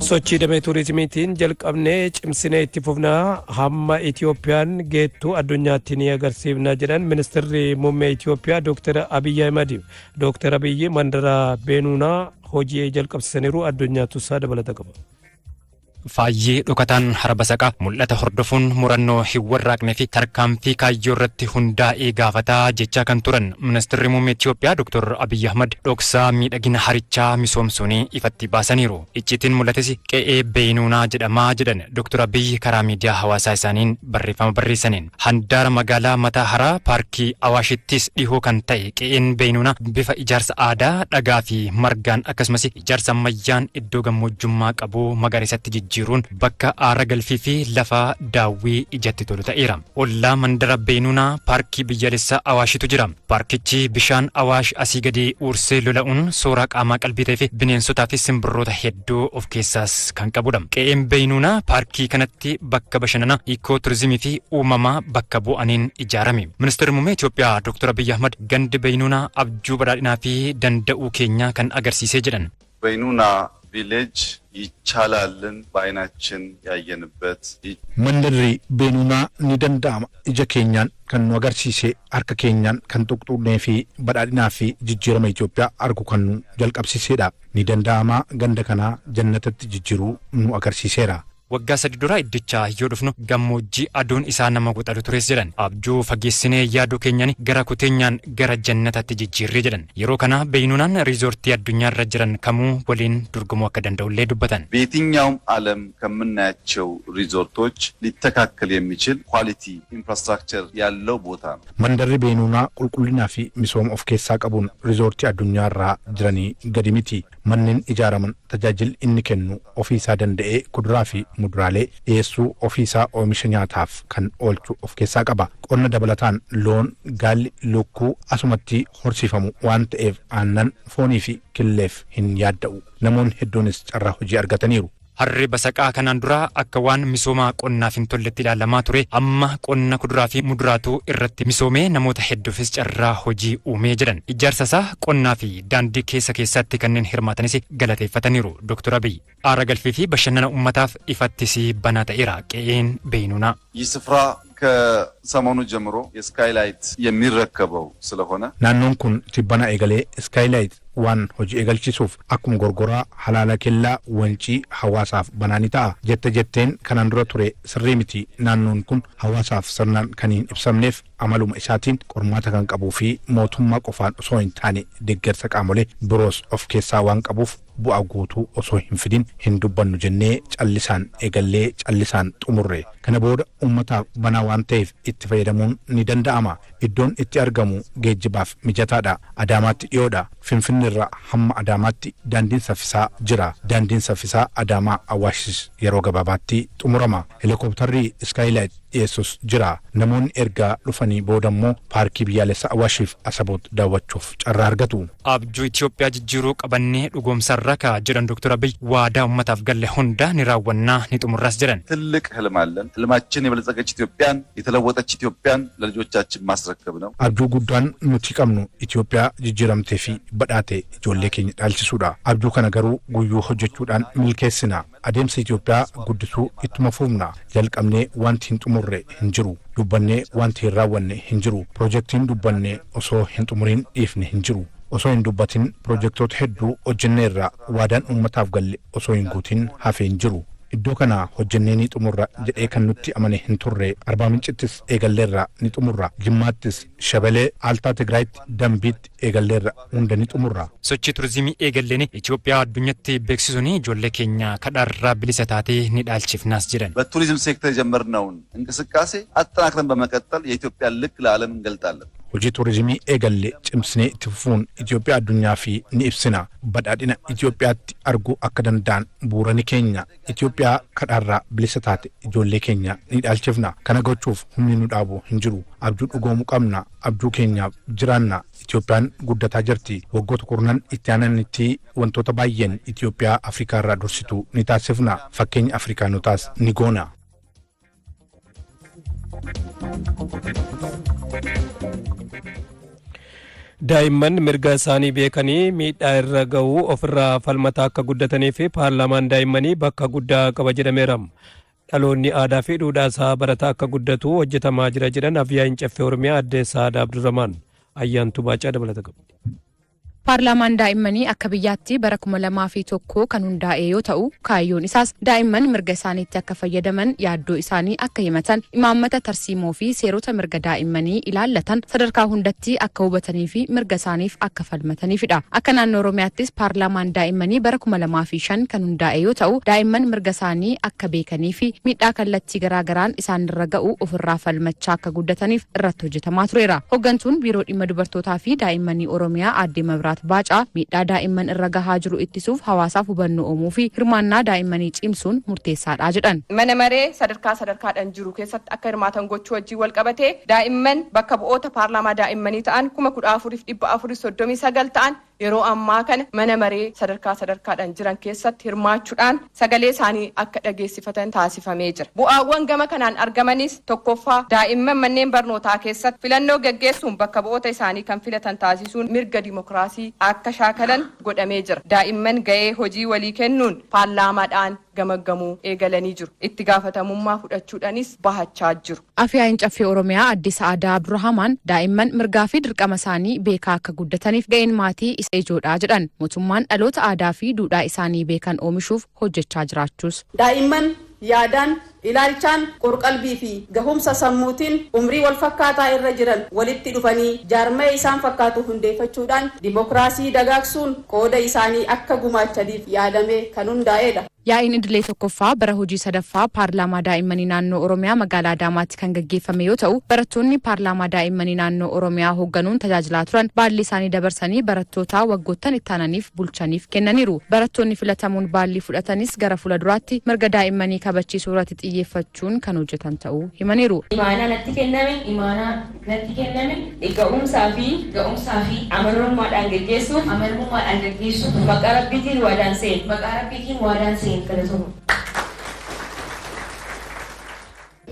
Sochii damee turizimiitiin jalqabnee cimsinee itti fufnaa, hamma Itiyoophiyaan geettuu addunyaatti ni agarsiifna jedhan ministeerri muummee Itiyoophiyaa Dr. Abiyyi Ahimad. Dr. Abiyyi mandara Beenuunaa hojii jalqabsiisaniiru. Addunyaa Tusaa dabalata qaba. Faayyee dhokataan hara Basaqaa mul'ata hordofuun murannoo hin warraaqnee fi tarkaanfii kaayyoo irratti hundaa'ee gaafataa jechaa kan turan ministeerri muummee Itiyoophiyaa Dr. Abiyyi Ahmad dhoksaa miidhagina harichaa misoomsuun ifatti baasaniiru. Icciitiin mul'ates qe'ee Beenuunaa jedhamaa jedhan Dr. Abiyyi karaa miidiyaa hawaasaa isaaniin barreeffama barreessaniin. Handaara magaalaa Mataa Haraa paarkii Awaashittis dhihoo kan ta'e qe'een Beenuunaa bifa ijaarsa aadaa dhagaa fi margaan akkasumas ijaarsa ammayyaan iddoo gammoojjummaa qabu magariisatti jijjiiruun bakka aara galfii fi lafa daawwii ijatti tolu ta'eera. Ollaa mandara Beenuunaa paarkii biyyaalessaa Awaashitu jira. Paarkichi bishaan Awaash asii gadi uursee lola'uun suuraa qaamaa qalbii ta'ee fi bineensotaa fi simbirroota hedduu of keessaas kan qabudha. Qe'een Beenuunaa paarkii kanatti bakka bashannanaa, ikoo turizimii fi uumamaa bakka bu'aniin ijaarame. Ministeerri muummee Itoophiyaa Dr. Abiyyi Ahmad gandi Beenuunaa abjuu badhaadhinaa fi danda'uu keenyaa kan agarsiisee jedhan. በይኑና ቪሌጅ ይቻላልን በአይናችን ያየንበት Mandarri Beenuunaa ni danda'ama ija keenyaan kan nu agarsiise, harka keenyaan kan tuqxuqnee fi badhaadhinaa fi jijjiirama Itoophiyaa argu kan nu jalqabsiisedha. Ni danda'amaa ganda kanaa jannatatti jijjiiruu nu agarsiiseera. Waggaa 3 dura iddichaa yoo dhufnu gammoojjii aduun isaa nama guxalu tures jedhan. Abjuu fageessinee yaaduu keenyaan gara kuteenyaan gara jannatatti jijjiirree jedhan. Yeroo kana Beenuunaan riizoortii addunyaarra jiran kamuu waliin dorgomuu akka danda'ullee dubbatan. በየትኛውም ዓለም ከምናያቸው ሪዞርቶች ሊተካከል የሚችል ኳሊቲ ኢንፍራስትራክቸር ያለው ቦታ ነው። Mandarri Beenuunaa qulqullinaa fi misooma of keessaa qabuun riizoortii addunyaarraa jiranii gadi miti. Manneen ijaaraman, tajaajilli inni kennu ofiisaa danda'ee kuduraa fi muduraalee dhiyeessuu, ofiisaa oomisha nyaataaf kan oolchu of keessaa qaba. Qonna dabalataan loon, gaalli, lukkuu asumatti horsiifamu waan ta'eef aannan, foonii fi killeef hin yaadda'u. Namoonni hedduunis carraa hojii argataniiru. Harri Basaqaa kanaan dura akka waan misooma qonnaaf hin tolletti ilaalamaa ture amma qonna kuduraa fi muduraatu irratti misoomee namoota hedduufis carraa hojii uumee jedhan. Ijaarsa isaa qonnaa fi daandii keessa keessatti kanneen hirmaatanis galateeffataniiru. Dr. Abiy aara galfii fi bashannana uummataaf ifattis banaa ta'eera qe'een Beenuunaa. ይህ ስፍራ ከሰሞኑ ጀምሮ የስካይላይት የሚረከበው ስለሆነ Naannoon kun tibbana eegalee Iskaayilaayit waan hojii eegalchisuuf akkuma Gorgoraa, Halaala Kellaa, Wancii hawaasaaf banaa ni ta'a. Jette jetteen kanaan dura ture sirrii miti. Naannoon kun hawaasaaf sirnaan kan hin ibsamneef, amaluma isaatiin qormaata kan qabuu fi mootummaa qofaan osoo hin taane deeggarsa qaamolee biroos of keessaa waan qabuuf bu'aa guutuu osoo hin fidin hin dubbannu jennee callisaan eegallee callisaan xumurre. Kana booda uummataaf banaa waan ta'eef itti fayyadamuun ni danda'ama. Iddoon itti argamu geejjibaaf mijataadha. Adaamaatti dhiyoodha. Finfinneerra hamma Adaamaatti daandiin saffisaa jira. Daandiin saffisaa Adaamaa Awaashis yeroo gabaabaatti xumurama. Helikoophtarri Iskaayilaayit dhiyeessus jira. Namoonni erga dhufanii booda immoo paarkii biyyaalessa Awaashiif Asaboot daawwachuuf carraa argatu. Abjuu Itoophiyaa jijjiiruu qabannee dhugoomsarra kaa jedhan Dr. Abiy waadaa uummataaf galle hunda ni raawwannaa, ni xumurras jedhan. ትልቅ ህልም አለን። ህልማችን የበለጸገች ኢትዮጵያን፣ የተለወጠች ኢትዮጵያን ለልጆቻችን ማስረከብ ነው። Abjuu guddaan nuti qabnu Itoophiyaa jijjiiramtee fi badhaate ijoollee keenya dhaalchisuudha. Abjuu kana garuu guyyuu hojjechuudhaan milkeessina. Adeemsa Itoophiyaa guddisuu ittuma fufna. Jalqabnee wanti hin xumurre hin jiru. Dubbannee wanti hin raawwanne hin jiru. Piroojeektiin dubbannee osoo hin xumuriin dhiifne hin jiru. Osoo hin dubbatin piroojeektoota hedduu hojjenneerra. Waadaan uummataaf galle osoo hin guutin hafee hin jiru. Iddoo kana hojjennee ni xumurra jedhee kan nutti amane hin turre. Arbaa Mincittis eegalleerra, ni xumurra. Jimmaattis, Shabalee, Aaltaa Tigraayitti, Dambiitti eegalleerra, hunda ni xumurra. Sochii turizimii eegalleen Itoophiyaa addunyaatti beeksisuun ijoollee keenya kadhaarraa bilisa taatee ni dhaalchifnaas jedhan. በቱሪዝም ሴክተር የጀመርነውን እንቅስቃሴ አጠናክረን በመቀጠል የኢትዮጵያን ልክ ለዓለም እንገልጣለን። Hojii turizimii eegalle cimsinee itti fufuun Itoophiyaa addunyaa fi ni ibsina. Badhaadhina Itoophiyaatti arguu akka danda'an bu'uura ni keenya. Itoophiyaa kadhaarraa bilisa taate ijoollee keenya ni dhaalchifna. Kana gochuuf humni nu dhaabu hin jiru. Abjuu dhugoomuu qabna. Abjuu keenyaaf jiraanna. Itoophiyaan guddataa jirti. Waggoota kurnan itti aananitti wantoota baay'een Itoophiyaa Afrikaa irraa dursitu ni taasifna. Fakkeenya Afrikaanotaas ni goona. Daa'imman mirga isaanii beekanii miidhaa irra ga'uu ofirraa falmataa akka guddatanii fi paarlaamaan daa'immanii bakka guddaa qaba jedhameera. Dhaloonni aadaa fi duudhaa isaa barataa akka guddatu hojjetamaa jira jedhan Afyaa'iin Caffee Oromiyaa Aadde Sa'aadaa Abdurrahmaan. Ayyaantuu Baacaa dabalata qabdi. Paarlaamaan daa'immanii akka biyyaatti bara 2001 kan hundaa'e yoo ta'u, kaayyoon isaas daa'imman mirga isaaniitti akka fayyadaman, yaaddoo isaanii akka himatan, imaammata, tarsiimoo fi seerota mirga daa'immanii ilaallatan sadarkaa hundatti akka hubatanii fi mirga isaaniif akka falmataniifidha. Akka naannoo Oromiyaattis paarlaamaan daa'immanii bara 2005 kan hundaa'e yoo ta'u, daa'imman mirga isaanii akka beekanii fi miidhaa kallattii garaagaraan isaanirra ga'u ofirraa falmachaa akka guddataniif irratti hojjetamaa tureera. Hooggantuun Biiroo Dhimma Dubartootaa fi Daa'immanii Oromiyaa Aadde Mabraat Baacaa miidhaa daa'imman irra gahaa jiru ittisuuf hawaasaaf hubannoo uumuu fi hirmaannaa daa'immanii cimsuun murteessaadha jedhan. Mana maree sadarkaa sadarkaadhaan jiru keessatti akka hirmaatan gochuu wajjin wal qabatee, daa'imman bakka bu'oota paarlaamaa daa'immanii ta'an 14,439 ta'an yeroo ammaa kana mana maree sadarkaa sadarkaadhaan jiran keessatti hirmaachuudhaan sagalee isaanii akka dhageessifatan taasifamee jira. Bu'aawwan gama kanaan argamanis, tokkoffaa, daa'imman manneen barnootaa keessatti filannoo gaggeessuun bakka bu'oota isaanii kan filatan taasisuun mirga dimokiraasii akka shaakalan godhamee jira. Daa'imman ga'ee hojii walii kennuun paarlaamaadhaan gamaggamuu eegalanii jiru. Itti gaafatamummaa fudhachuudhaanis bahachaa jiru. Afyaa'iin Caffee Oromiyaa Aadde Sa'aadaa Abdurrahamaan daa'imman mirgaa fi dirqama isaanii beekaa akka guddataniif ga'een maatii isa ijoodha jedhan. Mootummaan dhaloota aadaa fi duudhaa isaanii beekan oomishuuf hojjechaa jiraachuus. Daa'imman yaadaan, ilaalchaan, qorqalbii fi gahumsa sammuutiin umrii wal fakkaataa irra jiran walitti dhufanii jaarmaya isaan fakkaatu hundeeffachuudhaan dimokiraasii dagaagsuun qooda isaanii akka gumaachaniif yaadame kan hundaa'edha. Yaa'iin idilee tokkoffaa bara hojii sadaffaa paarlaamaa daa'immanii naannoo Oromiyaa magaalaa Adaamaatti kan gaggeeffame yoo ta'u, barattoonni paarlaamaa daa'immanii naannoo Oromiyaa hoogganuun tajaajilaa turan baalli isaanii dabarsanii barattoota waggoottan itti aananiif bulchaniif kennaniiru. Barattoonni filatamuun baallii fudhatanis gara fuula duraatti mirga daa'immanii kabachiisuu irratti xiyyeeffachuun kan hojjetan ta'uu himaniiru. Imaanaa natti kenname ga'umsaa fi amanamummaadhaan geggeessuuf maqaa Rabbiitiin waadaan seen, maqaa Rabbiitiin waadaan seen. Galatooma.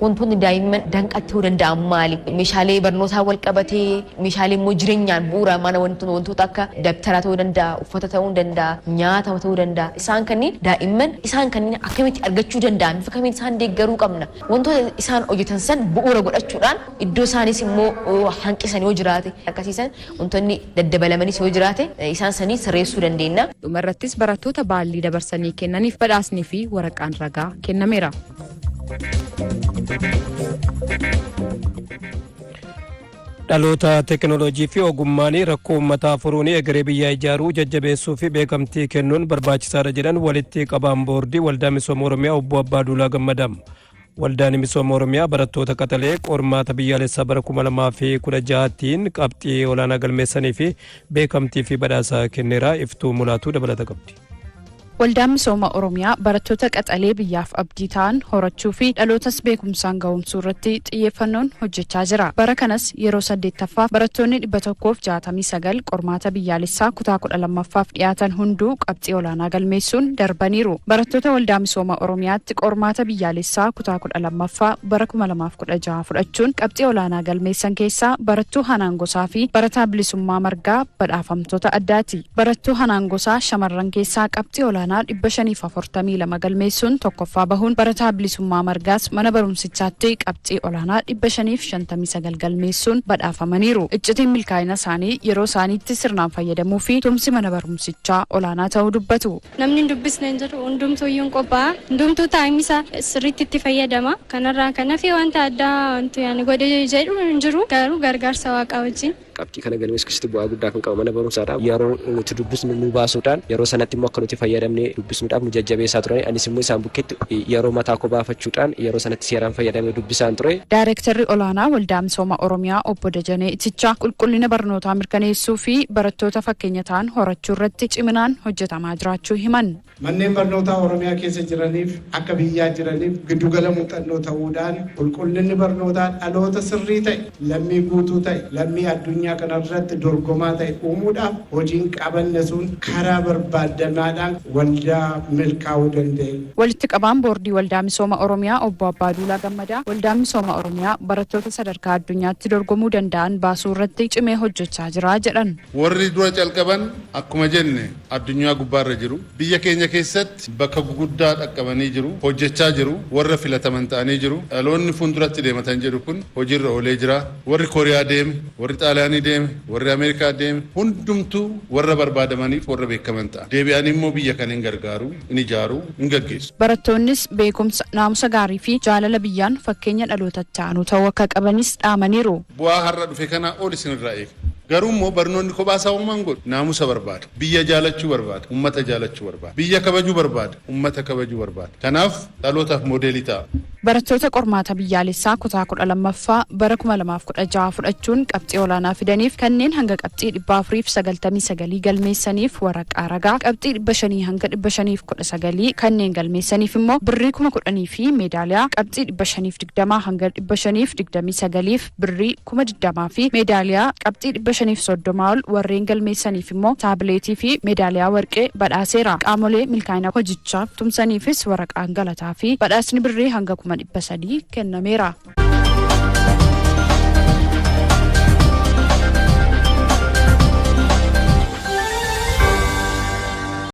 Wantoonni daa'imman danqatti ta'uu danda'an maali? Meeshaalee barnootaa wal qabatee, meeshaalee immoo jireenyaan bu'uura mana wantoota akka dabtaraa ta'uu danda'a, uffata ta'uu danda'a, nyaata ta'uu danda'a. Isaan kanneen daa'imman isaan kanneen akkamitti argachuu danda'an, bifa kamiin isaan deeggaruu qabna? Wantoota isaan hojjetan san bu'uura godhachuudhaan iddoo isaanis immoo hanqisan yoo jiraate, akkasiisan wantoonni daddabalamanis yoo jiraate, isaan sanii sirreessuu dandeenya. Dhumarrattis barattoota baallii dabarsanii kennaniif badhaasnii fi waraqaan ragaa kennameera. Dhaloota teekinooloojii fi ogummaan rakkoo uummataa furuun egeree biyyaa ijaaruu jajjabeessuu fi beekamtii kennuun barbaachisaadha jedhan walitti qabaan boordii Waldaa Misooma Oromiyaa Obbo Abbaaduulaa Gammadaa. Waldaan Misooma Oromiyaa barattoota qaxalee qormaata biyyaalessaa bara 2016tiin qabxii olaanaa galmeessanii fi beekamtii fi badhaasa kenneera. Iftuu Mulaatuu dabalata qabdi. Waldaan Misooma Oromiyaa barattoota qaxalee biyyaaf abdii ta'an horachuu fi dhalootas beekumsaan ga'umsuu irratti xiyyeeffannoon hojjechaa jira. Bara kanas yeroo saddeettaffaaf barattoonni 169 qormaata biyyaalessaa kutaa 12ffaaf dhiyaatan hunduu qabxii olaanaa galmeessuun darbaniiru. Barattoota Waldaa Misooma Oromiyaatti qormaata biyyaalessaa kutaa 12ffaa bara 2016 fudhachuun qabxii olaanaa galmeessan keessaa barattuu Hanaan Gosaa fi barataa Bilisummaa Margaa badhaafamtoota addaati. Barattuu Hanaan Gosaa shamarran keessaa qabxii olaanaa 542 galmeessuun tokkoffaa bahuun, barataa Bilisummaa Margaas mana barumsichaatti qabxii olaanaa 559 galmeessuun badhaafamaniiru. Iccitiin milkaa'ina isaanii yeroo isaaniitti sirnaan fayyadamuu fi tumsi mana barumsichaa olaanaa ta'uu dubbatu. Namni hin dubbisne hin jiru, hundumtuu iyyuu hin qophaa'a. Hundumtuu time isaa sirriitti itti fayyadama. Kanarraa kan hafe wanta addaa wanti ani godhe jedhu hin jiru, garuu gargaarsa Waaqaa wajjin. Qabxii kana galmeessuu keessatti bu'aa guddaa kan qabu mana barumsaadha. Yeroo nuti dubbisnu nu baasuudhaan, yeroo sanatti immoo akka nuti fayyadamnee dubbisnuudhaaf nu jajjabeessaa turan. Anis immoo isaan bukkeetti yeroo mataa koo baafachuudhaan yeroo sanatti seeraan fayyadamee dubbisaan ture. Daayirektarri olaanaa Waldaa Misooma Oromiyaa Obbo Dajanee Itichaa qulqullina barnootaa mirkaneessuu fi barattoota fakkeenya ta'an horachuu irratti ciminaan hojjetamaa jiraachuu himan. Manneen barnootaa Oromiyaa keessa jiraniif, akka biyyaa jiraniif giddugala muuxannoo ta'uudhaan, qulqullinni barnootaa dhaloota sirrii ta'e, lammii guutuu ta'e, lammii addunyaa Addunyaa kanarratti dorgomaa ta'e uumuudhaaf hojiin qabanne sun karaa barbaadamaadhaan waldaa milkaa'uu danda'e. Walitti qabaan boordii Waldaa Misooma Oromiyaa Obbo Abbaaduulaa Gammadaa, Waldaan Misooma Oromiyaa barattoota sadarkaa addunyaatti dorgomuu danda'an baasuu irratti cimee hojjechaa jira jedhan. Warri dura calqaban akkuma jenne addunyaa gubbaarra jiru. Biyya keenya keessatti bakka guguddaa dhaqqabanii jiru. Hojjechaa jiru. Warra filataman ta'anii jiru. Dhaloonni fuulduratti deematan jedhu kun hojiirra oolee jira. Warri Kooriyaa deeme, warri Xaaliyaanii deeme, warri Ameerikaa deeme, hundumtuu warra barbaadamaniif warra beekaman ta'a. Deebi'anii immoo biyya kana hin gargaaru, hin ijaaru, hin gaggeessu. Barattoonnis beekumsa, naamusa gaarii fi jaalala biyyaan fakkeenya dhalootatti aanu ta'uu akka qabanis dhaamaniiru. Bu'aa har'a dhufe kanaa ol isinirraa eega. Garuu immoo barnoonni kophaa isaa homaa hin godhu. Naamusa barbaada. Biyya jaalachuu barbaada. Ummata jaalachuu barbaada. Biyya kabajuu barbaada. Ummata kabajuu barbaada. Kanaaf dhalootaaf moodeelii ta'a. Barattoota qormaata biyyaalessaa kutaa 12ffaa bara 2016 fudhachuun qabxii olaanaa fidaniif, kanneen hanga qabxii 499 galmeessaniif waraqaa ragaa, qabxii 500 hanga 519 kanneen galmeessaniif immoo birrii 10,000 fi meedaaliyaa, qabxii 520 hanga 529f birrii 20,000 fi meedaaliyaa, qabxii 530 ol warreen galmeessaniif immoo taabileetii fi meedaaliyaa warqee badhaaseera. Qaamolee milkaa'ina hojichaaf tumsaniifis waraqaan galataa fi badhaasni birrii hanga 300,000 kennameera.